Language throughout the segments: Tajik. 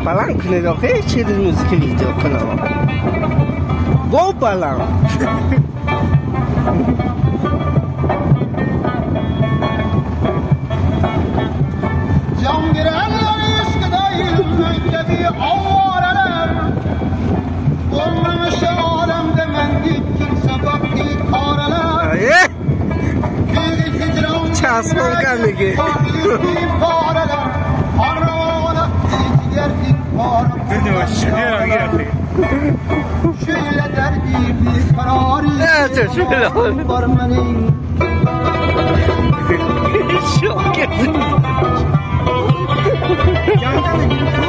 Баланд кунед охе, через музыка видео кунам. Бо баланд. Can girenler ishqida ilmdagi ovoralar, Olmamış alemde mendik kimse bakti koralar. Chasmonganligi. Şöyle derdi bir kararı var mening.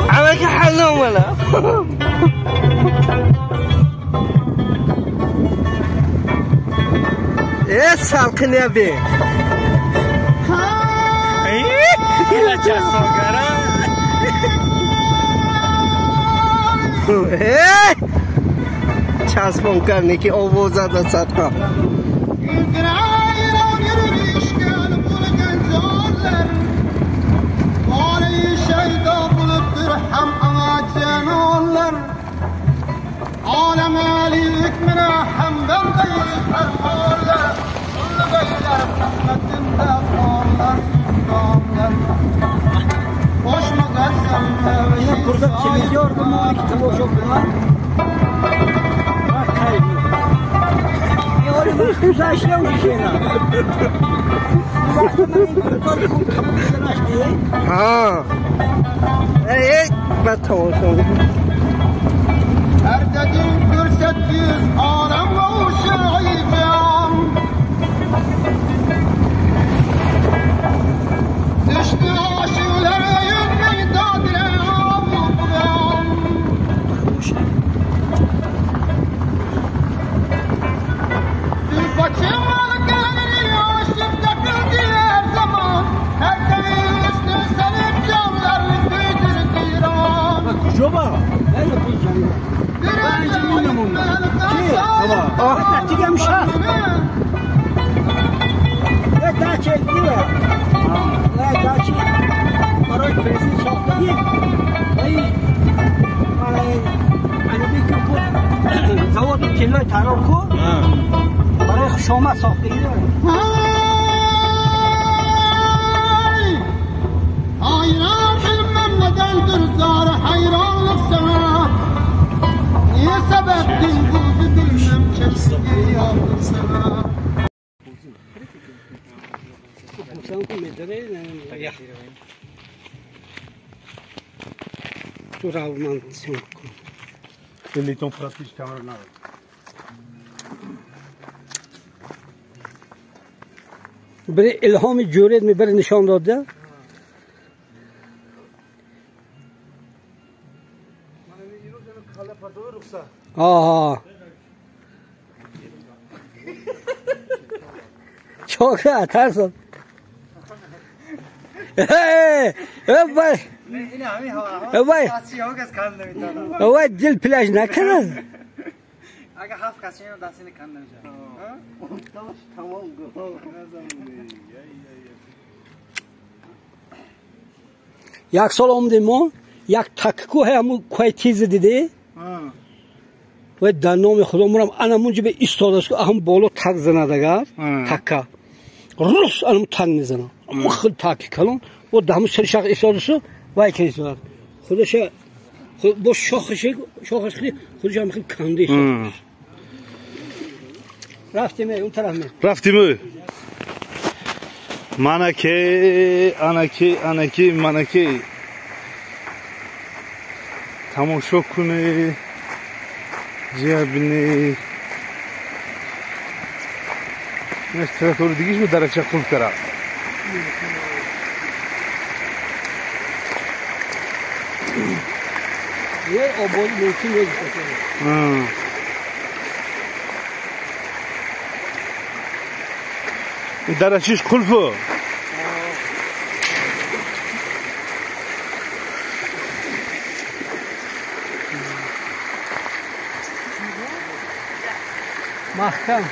Amaki halom wala. Salqin be. Ila chasmongara. Chasmonganiki ovozada sadqa. Alem ali hükmüne hem ben değil fermanlar. Kullu beyler hizmetinde parlar sultanlar. Koşma gazemle ve burada televizyon mu kitap okuyor? Bak kaydı. Yorumu güzaşlamış yine. Ha. Ey, ben tamam. Her dedim görsettiz alem kavuşacağım. Düştü aşıklara yürümeyi dadire avuğum. Bir başım alık gelir aşık takıldı her zaman. Her devir üstü senin camlarını tüydürdü. Bak kucaba. Ben de kuyacağım. Hayran bilmem nedendir zar hayranlık sana. Niye sebeptin buldu bilmem keşke yavrum sana. برای الهام جورید میبره نشان داده. آها çok atarsın. Hey, hey, hey, hey, dil plaj ne kadar? Aga haf kasino dasini kanlayacak. Tamam. Як сол омадем мо, як такку ҳамун кӯҳи тизе дидӣ? Ва дар номи Худо мурам ана мунҷа бе истодааст ки ҳам боло так занад агар такка. Рус анам так мезанад. Хел таки калон ва дар ҳамун сари шах истодааст вай ки истодааст. Худаша бо шохаш шохаш худаш ҳам хел канда истодааст. Рафтем он тараф ме. Рафтем. Манаки, анаки, анаки, манаки. Тамошо кунед, ҷия бинед. Инаш трактори дигиш бу дарача қулф кара. Е ободи мумкин нест. Дарачиш қулфу. Маҳкам.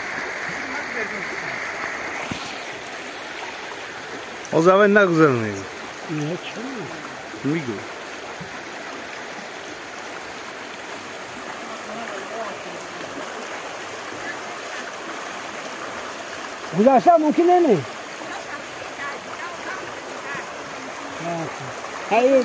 از اول نگذرونی. نه چرا؟ میگو. گذشته ممکنه نه؟ خیلی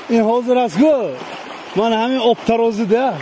این حاضر است گو من همین آب ترازی ده.